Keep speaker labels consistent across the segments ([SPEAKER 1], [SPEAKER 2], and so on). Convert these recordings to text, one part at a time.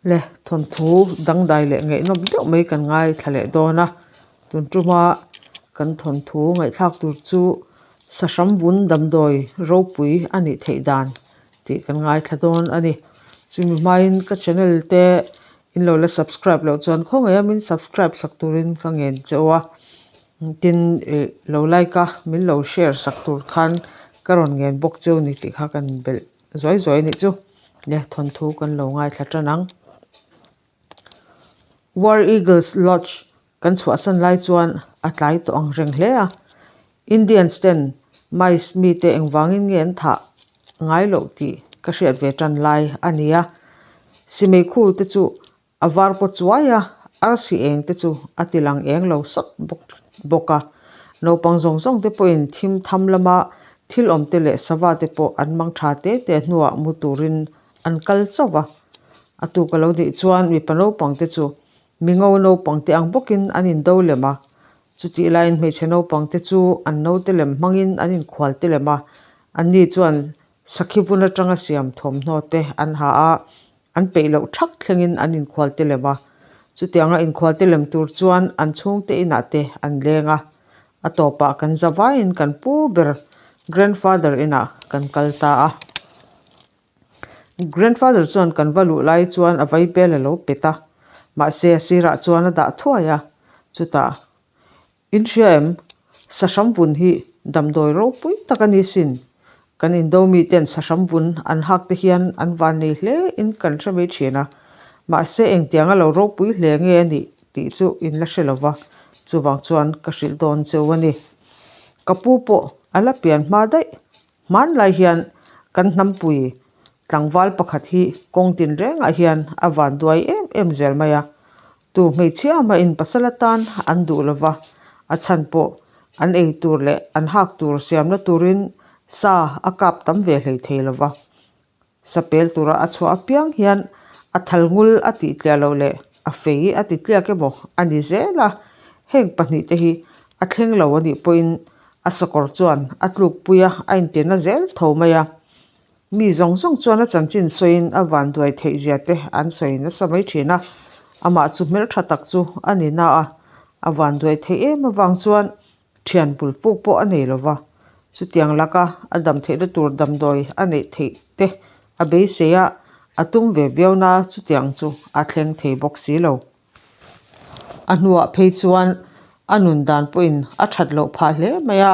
[SPEAKER 1] Le thawnthu dangdai leh ngaihnawm deuh mai kan ngaithla leh dawn a, tun tuma kan thawnthu ngaihthlak tur chu Sahram vun damdawi ropui a nih theih dan tih kan ngaithla dawn a ni. Chumi hmain ka channel te in lo la subscribe loh chuan khawngaih a min subscribe sak turin ka ngen che u a, tin ih lo like a min lo share sak tur khan ka rawn ngen bawk cheu ni tih kha kan belh. Zuai zuai anih chu le thawnthu kan lo ngaithla tan ang. War Eagles Lodge kan chhuahsan lai chuan a tlai tawh ang reng hle a. Indians ten mice mite engvangin nge an thah ngai loh tih ka hriat ve tan lai a ni a. Simeikhu te chu A var paw chuai a, arsi eng te chu a ti lang eng lo sawt bawk bawk a. Naupang zawng zawng te pawhin thim tham lama thil awm te leh sava te pawh an mang tha te te hnuah mu turin an kal chauh a. A tuk a lo nih chuan mipa naupang te chu mingo naupang te ang bawkin an indo lem a. Chutih laiin hmeichhe naupang te chu an naute lem hmangin an inkhual te lem a. Anni chuan sakhi vun atanga siam thawmhnaw te an ha a, An peih loh thak thlengin an inkhual te lem a, chutianga inkhual te lem tur chuan an chhungte inah te an leng a. A tawpah kan za vaiin kan pu ber grandfather inah kan kal ta a. Grandfather chuan kan va luh lai chuan a vaibel a lo pet a, mahse a sirah chuan a dah thuai a, chutah In hria em? Sahram vun hi damdawi ropui tak a ni sin. Kan indo miten sahram vun an hak te hian an van nei hle in kan hre mai thin a. Mahse engtianga lo ropui hle nge a nih tih chu in la hre lo va, chuvang chuan ka hrilh dawn cheu a ni. Ka pu pawh a la pian hma daih. Hmanlai hian kan hnampui tlangval pakhat hi kawng tinrengah hian a vanduai em em zel mai a, tu hmeichhia mahin pasal atan an duh lo va, a chhan pawh an ei tur leh an hak tur siamna turin sa a kap tam ve hlei thei lo va. Sapel tura a chhuah apiang hian a thal ngul a tih tliah loh leh a fei a ti tliak emaw a ni zel a, heng pahnihte hi a thleng lo a nih pawhin a sakawr chuan a tlukpui a, a intirna zel tho mai a. Mi zawng zawng chuan a chanchin sawiin a vanduai theih zia te an sawi nasa mai thin a, amah chu hmeltha tak chu a ni na a, a vanduai theih em avang chuan Thian bul puk pawh a nei lova, chutiang laka a dam theihna tur damdawi a neih theih te a beisei a, a tum ve viau na chutiang chu a thleng thei bawk si lo. A hnuah phei chuan a nun dan pawhin a that loh phah hle mai a,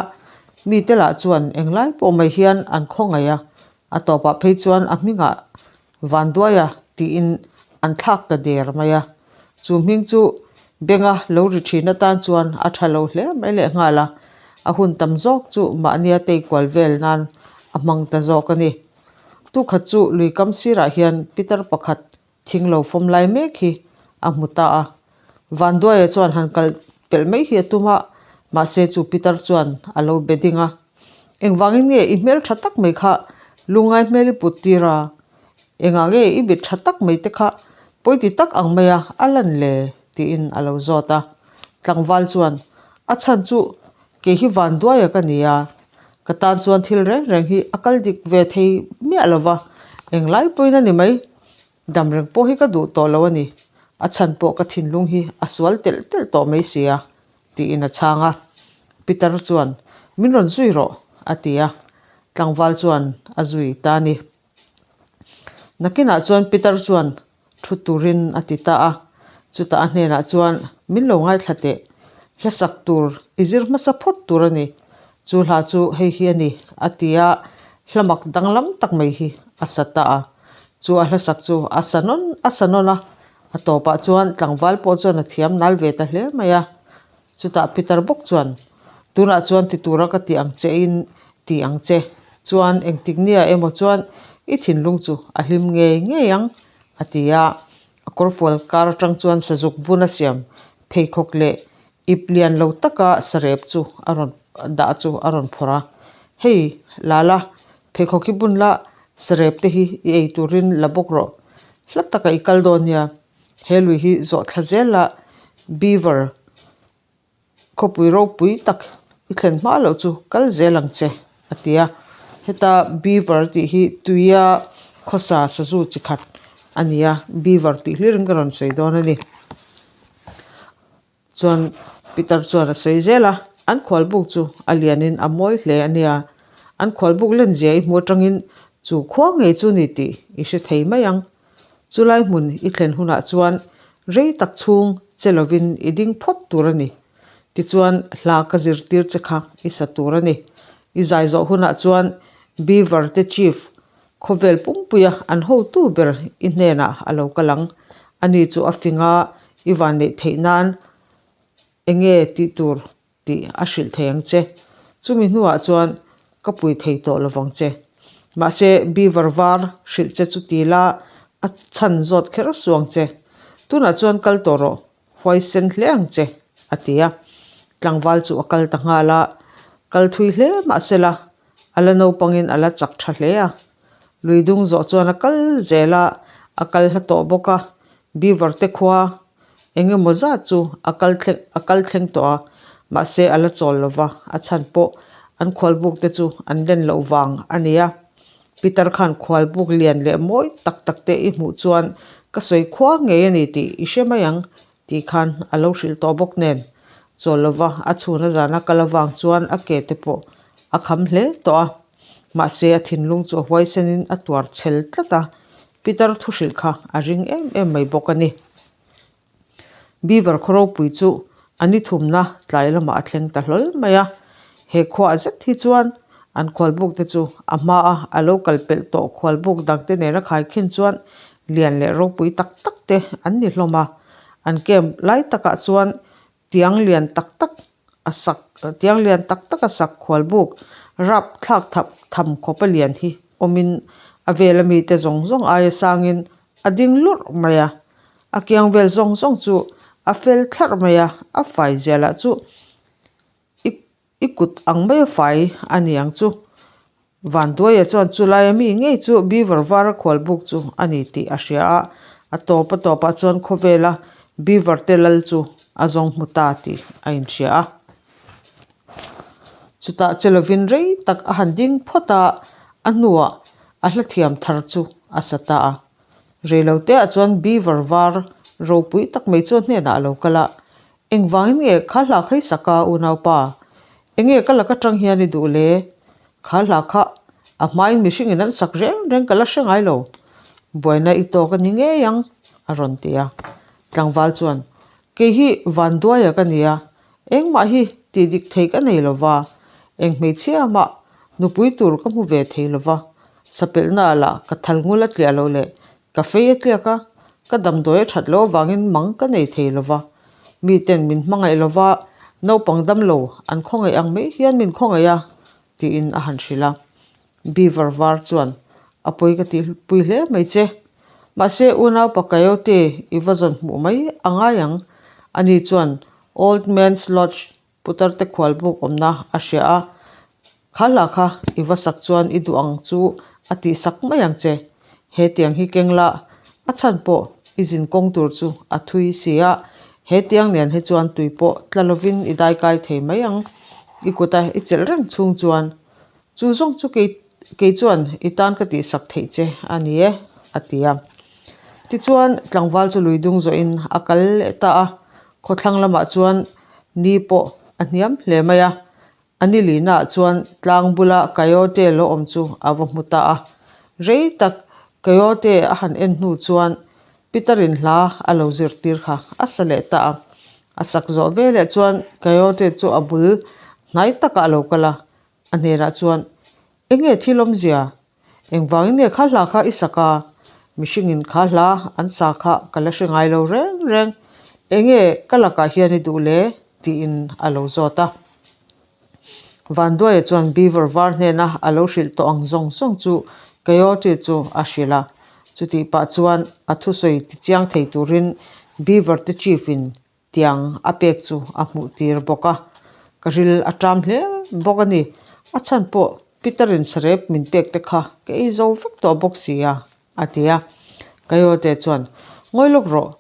[SPEAKER 1] mite lah chuan englai pawh mai hian an khawngaih a, a tawpah phei chuan a hmingah Vanduaia tiin an thlak ta der mai a, chu hming chu Benga lo ri thin atan chuan a tha lo hle mai leh nghal a, a hun tam zawk chu mahnia tei kual vel nan a hmang ta zawk a ni. Tukhat chu lui kam sirah hian pitar pakhat thing lo fawm lai mek hi a hmu ta a, Vanduaia chuan han kal pelh mai hi a tum a, mahse chu pitar chuan a lo be ding a. Engvangin nge i hmel tha tak mai kha lungngai hmel i put tir a? Engah nge i mit tha tak mai te kha pawiti tak ang mai a a lan le? tiin a lo zawt a. Tlangval chuan, A chhan chu kei hi vanduaia ka ni a, ka tan chuan thil reng reng hi a kal dik ve thei miah lo va, englai pawhin a ni mai. Dam reng pawh hi ka duh tawh lo a ni, a chhan pawh ka thinlung hi a sual telh telh tawh mai si a, tiin a chhang a. Peter chuan, Min rawn zui rawh, a ti a. Tlangval chuan a zui ta a ni. Nakinah chuan Peter chuan thu turin a ti ta a. Chutah a hnenah chuan, Min lo ngaithla teh, hla sak tur i zir hmasa phawt tur a ni. Chu hla chu hei hi a ni, a ti a, hla mak danglam tak mai hi a sa ta a. Chu a hlasak chu a sa nawn a sa nawn a, a tawpah chuan tlangval pawh chuan a thiam nal ve ta hle mai a. Chutah Peter bawk chuan, Tunah chuan ti tura ka ti ang che in ti ang che, chuan engtik nia emaw chuan i thinlung chu a hlim ngei ngei ang, a ti a. A kawrfual kar atang chuan sazuk vun a siam pheikhawk leh ip lian lo taka sarep chu a rawn dah chu a rawn phawrh a. Hei, Lala, pheikhawk hi bun la, sarep te hi i ei turin la bawk rawh. Hla taka i kal dawn nia, he lui hi zawh thla zel la, Beaver Khawpui ropui tak i thlen hma loh chu kal zel ang che, a ti a. Heta beaver tih hi tuia khawsa sazu chi khat a ni a, beaver tih hlirin ka rawn sawi dawn a ni. Chuan Peter chuan a sawi zel a, an khualbuk chu a lianin a mawi hle a nia, an khualbuk lenzia i hmu atangin chu khua ngei chu ni tih i hre thei mai ang. Chulai hmun i thlen hunah chuan rei tak chhung che lovin i ding phawt tur a ni. Tichuan hla ka zirtir che kha i sa tur a ni. I zai zawh hunah chuan Beaver te Chief Khawvel pumpuia an hotu ber i hnenah a lo kal ang. Ani chu a fing a, i vanneih theih nan eng nge tih tur tih a hrilh thei ang che. Chumi hnuah chuan ka pui thei tawh lo vang che. Mahse, beaver var hrilh che chu ti la, a chhan zawt kher su ang che. Tunah chuan kal tawh rawh, huaisen hle ang che, a ti a. Tlangval chu a kal ta nghal a, kal thui hle mahsela a la naupangin a la chak tha hle a. Lui dung zawh chuan a kal zel a, a kal hla tawh bawk a, beaver te khua eng emaw zat chu a kal thleng a kal thleng tawh a, mahse a la chawl lo va, a chhan pawh an khualbuk te chu an len loh vang a ni a. Peter khan khualbuk lian leh mawi tak tak te i hmuh chuan ka sawi khua ngei a ni tih i hre mai ang tih khan a lo hrilh tawh bawk nen. Chawl lova a chhun a zana kal avang chuan a ke te pawh a kham hle tawh a. Mahse a thinlung chu a huaisenin a tuar chhel tlat a, Peter thu hrilh kha a ring em em mai bawk a ni. Beaver khaw ropui chu a ni thumna tlai lamah a thleng ta hlawl mai a, he khuaah zet hi chuan an khualbuk te chu a hmaa a lo kal pelh tawh khualbuk dangte nena khaikhin chuan lian leh ropui tak tak te an ni hlawm a, an camp lai takah chuan tiang lian tak tak a sak tiang lian tak tak a sak khualbuk rap thlak thap tham khawpa lian hi awmin a vela mite zawng zawng aia sangin a ding lurh mai a, a kiang vel zawng zawng chu a fel thlarh mai a, a fai zia lah chu i i kut ang mai a fai a ni ang chu. Vanduaia chuan chulaia mi ngei chu Beaver vara khualbuk chu a ni tih a hria a, a tawp a tawpah chuan khawvela Beaver te lal chu a zawng hmu ta tih a inhria a. Chutah che lovin rei tak a han ding phawt a, a hnuah a hla thiam thar chu a sa ta a. Reiloteah chuan Beaver var ropui tak mai chu a hnenah a lo kal a, Engvangin nge kha hla kha i sak a, unaupa? Enge ka lak atang hian i duh le? Kha hla kha a hmain mihringin an sak reng reng ka la hre ngai lo. Buaina i tawk a ni ngei ang, a rawn ti a. Tlangval chuan, Kei hi Vanduaia ka ni a, engmah hi tih dik thei ka nei lo va, eng hmeichhia mah nupui tur ka hmu ve thei lo va, sapelhnaah lah ka thal ngul a tliah loh leh Ka fei a tliak a, ka damdawi a that loh avangin mang ka nei thei lo va. Miten min hmangaih lo va, naupang dam lo an khawngaih ang mai hian min khawngaih a, tiin a han hrilh a. Beaver var chuan, A pawi ka tih pui hle mai che. Mahse, unaupa Coyote i va zawn hmuh mai a ngai ang. Ani chuan Old Man's Lodge Putar te khual buk awmna a hria a, Kha hla kha i va sak chuan i duh ang chu a tih sak mai ang che. He tiang hi keng la, a chhan pawh i zin kawng tur chu a thui si a, he tiang nen hi chuan tui pawh tla lovin i daikai thei mai ang. I kuta i chelh reng chhung chuan chu zawng chu kei kei chuan i tan ka tih sak theih che a ni e, a ti a. Tichuan tlangval chu lui dung zawhin a kal leh ta a, khawthlang lamah chuan Ni pawh a hniam hle mai a, a ni lihnaah chuan tlang bula coyote lo awm chu a va hmu ta a. Rei tak coyote a han en hnu chuan Peter-in hla a lo zirtir kha a sa leh ta a. A sak zawh veleh chuan coyote chu a bul hnai takah a lo kal a, a hnenah chuan, Enge thil awmzia? Engvangin nge kha hla kha i sak a? Mihringin kha hla an sa kha ka la hre ngai lo reng reng. Enge ka lakah hian i duh le? tiin a lo zawt a. Vanduaia chuan Beaver var hnena a lo hrilh tawh ang zawng zawng chu Coyote chu a hrilh a. Chutih pah chuan a thusawi tichiang thei turin Beaver te chief in tiang a pek chu a hmuh tir bawk a, ka ril a ṭam hle bawk a ni. A chhan pawh Peter-in sarep min pek te kha ka ei zo vek tawh bawk si a, a ti a. Coyote chuan, Ngawi lawk rawh,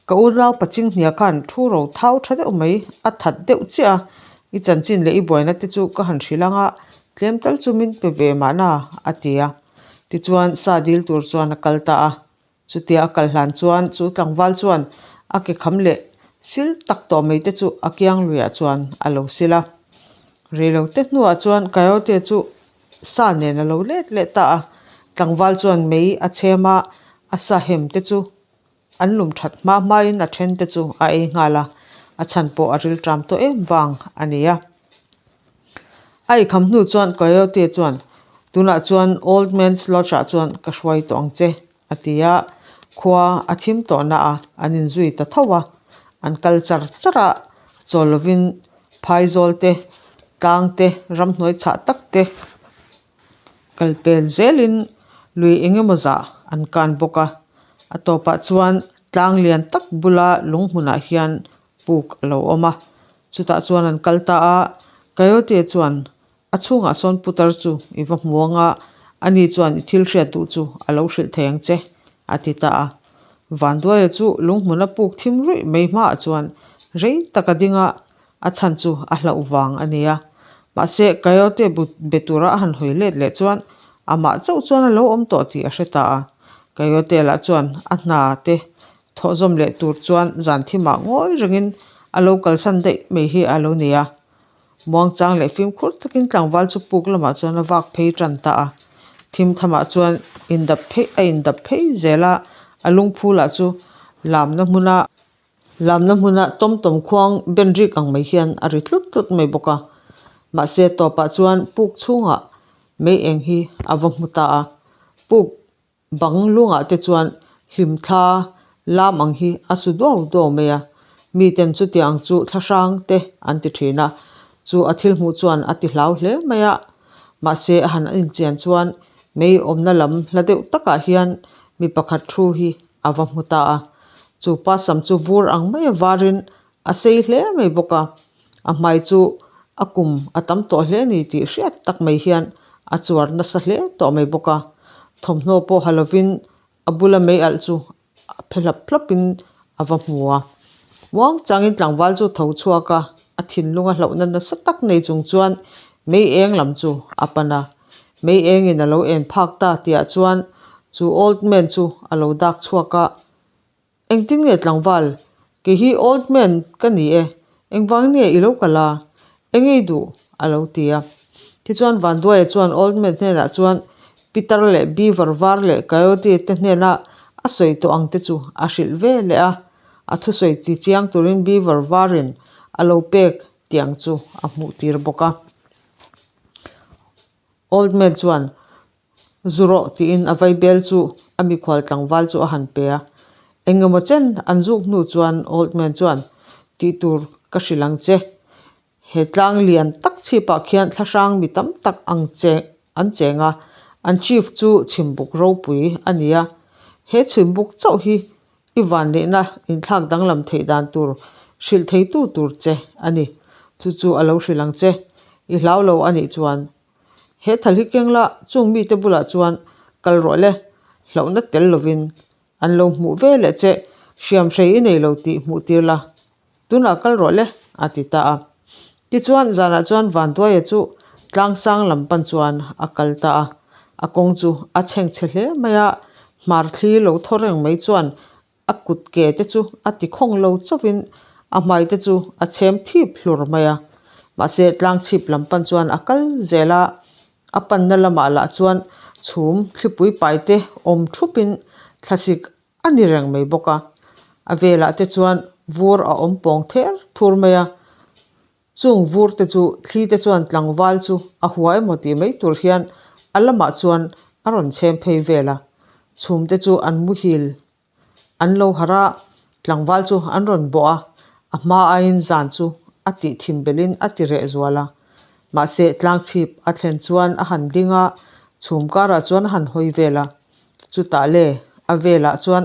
[SPEAKER 1] ka unau Pachinghnia khan thu ro thau ṭha deuh mai a that deuh chiah a, i chanchin leh i buaina te chu ka han hrilh ang a, tlem tal chu min pe ve mahna, a ti a. Tichuan sa dil tur chuan a kal ta a. Chutia a kal hlan chuan chu tlangval chuan a ke kham leh sil tak tawh mai te chu a kiang luiah chuan a lo sil a. Reilote hnuah chuan Coyote chu sa nen a lo let leh ta a. Tlangval chuan mei a chhem a, a sa hem te chu an lum that hma hmain a then te chu a ei nghal a, a chhan pawh a rilṭam tawh em vang a ni a. A eikham hnu chuan Coyote chuan, Tunah chuan Old Man's Lodge ah chuan ka hruai tawh ang che, a ti a. Khua a thim tawh na a, an inzui ta tho a. An kal char char a, chawl lovin phaizawl te, tlang te, ramhnuai chhah tak te kal pel zelin lui eng emaw zah an kan bawk a. A tawpah chuan tlang lian tak bula lung hmunah hian puk a lo awm a, chutah chuan an kal ta a, Coyote chuan a chhungah sawn putar chu i va hmu ang a, ani chuan i thil hriat duh chu a lo hrilh thei ang che, a ti ta a. Vanduaia chu lunghmun a puk thim ruih mai hmaah chuan rei tak a ding a, a chhan chu a hlauh vang a ni a. Mahse, Coyote be tura a han hawi let leh chuan amah chauh chuan a lo awm tawh tih a hre ta a. Coyote lah chuan a hna te Thawhzawm leh tur chuan zan thimah ngawi rengin a lo kalsan daih mai hi a lo ni a. Muangchang leh fimkhur takin tlangval chu puk lamah chuan a vak phei tan ta a. Thim thamah chuan indap phei a indap phei zel a, a lungphulah chu lamna hmuna lamna hmuna tawmtawm khuang ben rik ang mai hian a ri tlut tlut mai bawk a. Mahse tawpah chuan puk chhungah mei eng hi a va hmu ta a. Puk Bang lungah te chuan hlimthla lam ang hi a su duau duau mai a, miten chutiang chu thlahrang te an ti thin a, chu a thil hmuh chuan a ti hlau hle mai a, mahse a han inchian chuan mei awmna lam hla deuh takah hian mi pakhat thu hi a va hmu ta a, chu pa sam chu vur ang mai a varin a sei hle mai bawk a, a hmai chu a kum a tam tawh hle a ni tih hriat tak mai hian a chuar nasa hle tawh mai bawk a, thawmhnaw pawh ha lovin a bula mei alh chu a phe hlap hlapin a va hmu a. Muang changin tlangval chu tho chhuak a, a thinlung a hlauhna nasa tak nei chung chuan mei eng lam chu a pan a, mei engin a lo en phak ta tihah chuan chu old man chu a lo dak chhuak a. Engtin nge tlangval? Kei hi old man ka ni e, engvang nge i lo kal a? Eng ei duh? a lo ti a. Tichuan Vanduaia chuan old man hnenah chuan Peter leh Beaver var leh Coyote te hnena a sawi tawh ang te chu a hrilh ve leh a. A thusawi ti chiang turin Beaver varin a lo pek tiang chu a hmuh tir bawk a. Old man chuan Zu rawh tiin a vaibel chu a mikhual tlangval chu a han pe a. Eng emaw chen an zuk hnu chuan Old Man chuan, Tih tur ka hrilh ang che. He tlang lian tak chhipah khian thlahrang mi tam tak ang che an cheng a, an chief chu chhimbuk ropui a ni a. He chhimbuk chauh hi i vanneihna inthlak danglam theih dan tur hrilh theitu tur che a ni. Chu chu a lo hrilh ang che. I hlau lo a nih chuan He thal hi keng la, chung mite bulah chuan kal rawh le, hlauhna tel lovin an lo hmuh ve leh che, hriam hrei i nei lo tih hmuh tir la, tunah kal rawh le, a ti ta a. Tichuan, zanah chuan Vanduaia chu tlangsang lam pan chuan a kal ta a, a kawng chu a chhengchhe hle mai a, hmar thli lo thaw reng mai chuan A kut ke te chu a ti khawng lo chauhin a hmai te chu a chhem thip hlur mai a. Mahse tlang chhip lam pan chuan a kal zel a, a panna lamah lah chuan chhum thlipui pai te awm thupin thlasik a ni reng mai bawk a. A velah te chuan vur a awm pawng ther thur mai a. Chung vur te chu thli te chuan tlangval chu a hua emaw tih mai tur hian a lamah chuan a rawn chhem phei vel a. Chhum te chu an muhil an lo harh a, tlangval chu an rawn bawh a, a hma aiin zan chu a tih thim belhin a ti reh zual a. Mahse tlangchhip a thlen chuan a han ding a, chhum karah chuan a han hawi vel a. Chutah le a velah chuan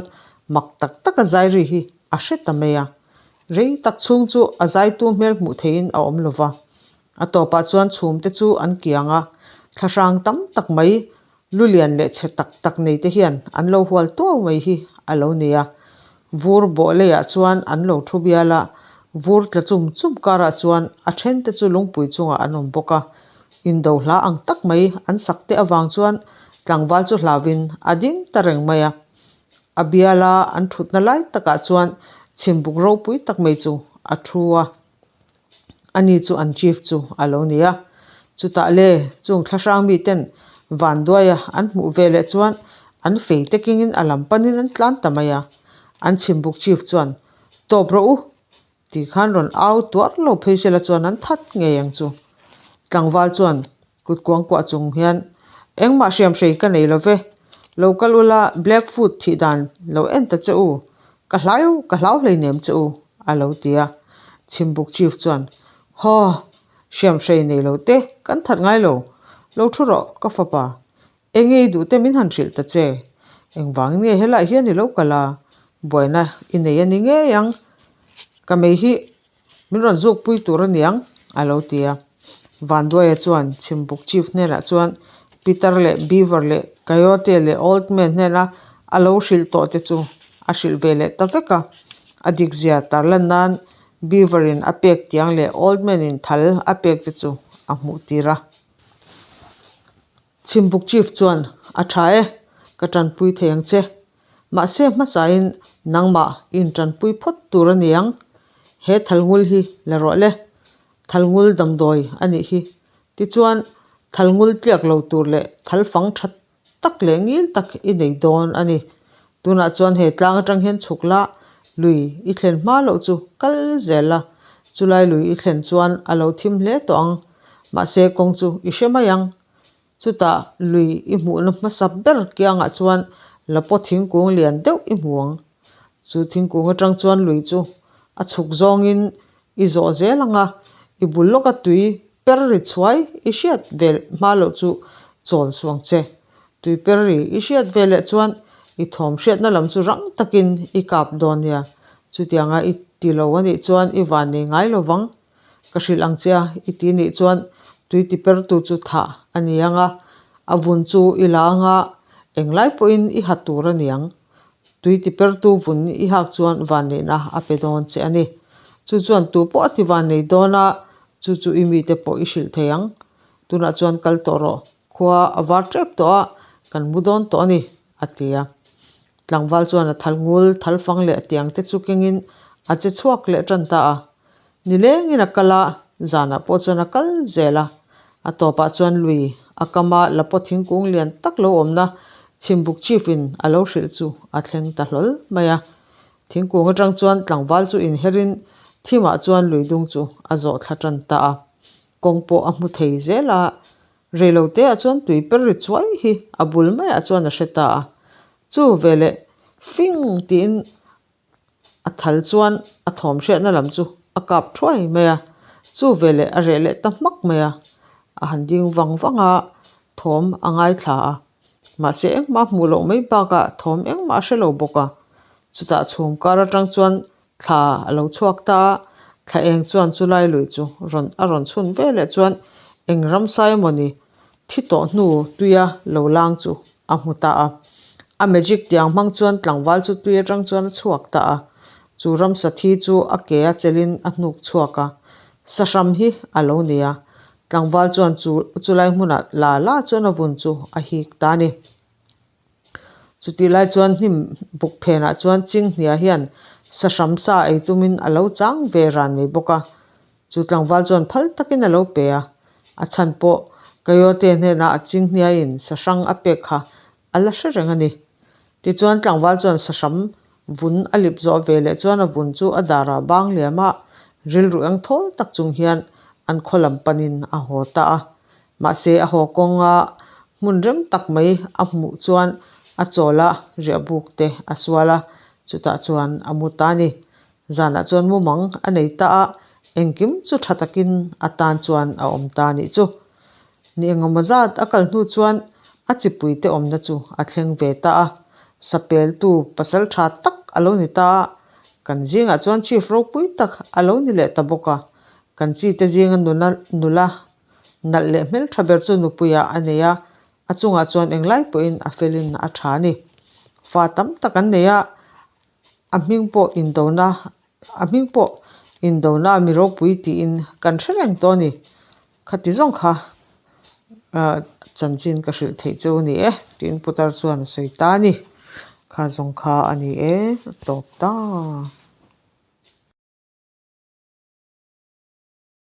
[SPEAKER 1] mak tak taka zairi hi a hre ta mai a. Rei tak chhung chu a zaitu hmel hmuh theihin a awm lo va. A tawpah chuan chhumte chu an kiang a, thlahrang tam tak mai, lu lian leh chhe tak tak nei te hian an lo hual tuau mai hi a lo ni a. Vur bawh leiah chuan an lo thu bial a, vur tla chum chum karah chuan a thente chu lungpui chungah an awm bawk a. Indo hla ang tak mai an sak te avang chuan tlangval chu hlauhin a ding ta reng mai a. A biala an thutna lai takah chuan chhimbuk ropui tak mai chu a thu a, ani chu an chief chu a lo ni a. Chutah le chung thlahrang miten vanduaia an hmuh ve leh chuan an fei te kengin a lam panin an tlan ta mai a. An chhimbuk chief chuan, Tawp rawh u! Ti khan rawn au tuar lo phei sela chuan an that ngei ang chu. Tlangval chuan kut kuangkuah chung hian, Engmah hriamhrei ka nei lo ve. Lo kal ula Blackfoot thih dan lo en ta che u. Ka hlau ka hlau hleinem che u, a lo ti a. Chhimbuk Chief chuan, Haw, hriamhrei nei lo te kan that ngai lo. Lo thu rawh, ka fapa. Eng nge i duh te min han hrilh ta che? Engvangin nge helaiah hian i lo kal a? Buaina i nei a ni ngei ang. Ka mei hi min rawn zukpui tur a niang, a lo ti a. Vanduaia chuan Chhimbuk Chief hnenah chuan Peter leh Beaver leh Coyote leh Old Man hnena a lo hrilh tawh te chu a hrilh ve leh ta vek a. A dikzia tarlan nan Beaver in a pek tiang leh Old Man in thal a pek te chu a hmuh tir a. Chhimbuk Chief chuan, A tha e, ka tanpui thei ang che. Mahse hmasain nangmah i intanpui phawt tur a ni ang. He thalngul hi la rawh le. Thalngul damdawi a nih hi. Tichuan, thalngul tliak lo tur leh thalfang tha tak leh ngil tak i nei dawn a ni. Tunah chuan he tlang atang hian chhuk la, lui i thlen hma loh chu kal zel la. Chulai lui i thlen chuan a lo thim hle tawh ang. Mahse kawng chu i hre mai ang. Chutah lui i hmuhna hmasa ber kiangah chuan lapaw thingkung lian deuh i hmu ang. Chu thingkung atang chuan lui chu a chhuk zawngin i zawh zel ang a, i bul lawka tui per ri chhuai i hriat ve hma loh chu chawl suh ang che. Tui per ri i hriat ve leh chuan i thawm hriatna lam chu rang takin i kap dawn nia. Chutianga i ti lo a nih chuan i van nei ngai lo vang. Ka hrilh ang che a, i ti nih chuan tui ti pertu chu thah a ni ang a, a vun chu i la ang a, englai pawhin i ha tur a ni ang. Tui ti pertu vun i hak chuan vanneihna a pe dawn che a ni. Chu chuan tu pawh a ti vannei dawn a, chu chu i mite pawh i hrilh thei ang. Tunah chuan kal tawh rawh, khua a var tep tawh a, kan mu dawn tawh a ni, a ti a. Tlangval chuan a thal ngul, thal fang leh tiang te chu kengin a che chhuak leh tan ta a. Nilengin a kal a, zanah pawh chuan a kal zel a. A tawpah chuan lui a kam a, lapaw thingkung lian tak lo awmna Chhimbuk Chief in a lo hrilh chu a thleng ta hlawl mai a. Thingkung atang chuan tlangval chu inherin thimah chuan lui dung chu a zawh thla tan ta a. Kawng pawh a hmu thei zel a, Reiloteah chuan tui per ri chuai hi a bul maiah chuan a hre ta a. Chu veleh fing tiin a thal chuan a thawm hriatna lam chu a kap thuai mai a. Chu veleh a reh leh ta hmak mai a. A han ding vang vang a, thawm a ngaithla a. Mahse engmah hmuh loh mai bakah thawm engmah a hre lo bawk a. Chutah chhum kar atang chuan Thla a lo chhuak ta a, thla eng chuan chulai lui chu rawn a rawn chhun ve leh chuan eng ramsai emawni thi tawh hnu tuia lo lang chu a hmu ta a. A magic tiang hmang chuan tlangval chu tui atang chuan a chhuak ta a, chu ramsa thi chu a ke a chelin a hnuk chhuak a, sahram hi a lo ni a, tlangval chuan chu chulai hmunah la la chuan a vun chu a hik ta a ni. Chutih lai chuan hnim buk phenah chuan Chinghnia hian sahram sa ei tumin a lo chang ve ran mai bawk a. Chu tlangval chuan phal takin a lo pe a, a chhan pawh Coyote hnenah Chinghniain sahrang a pek kha a la hre reng a ni. Tichuan tlangval chuan sahram vun a lip zawh ve leh chuan a vun chu a darah bang liam a, rilru eng thawl tak chung hian an khaw lam panin a haw ta a. Mahse, a haw kawnga hmun rem tak mai a hmuh chuan a chawl a, riahbuk te a sual a, chutah chuan a mu ta a ni. Zanah chuan mumang a nei ta a, engkim chu tha takin a tan chuan a awm ta a nih chu. Ni engemaw zat a kal hnu chuan a chipui te awmna chu a thleng ve ta a, sapeltu pasal tha tak a lo ni ta a, kan zingah chuan chief ropui tak a lo ni leh ta bawk a, kan chi te zinga nuna nula Nalh leh hmeltha ber chu nupuiah a nei a, a chungah chuan englai pawhin a felin a tha a ni. Fa tam tak an nei a, a hming pawh indona a hming pawh indona mi ropui tiin kan hre reng tawh a ni. Khati zawng kha chanchin ka hrilh theih cheu a ni e tiin putar chuan a sawi ta a ni. Kha zawng kha a ni e, a tawp ta.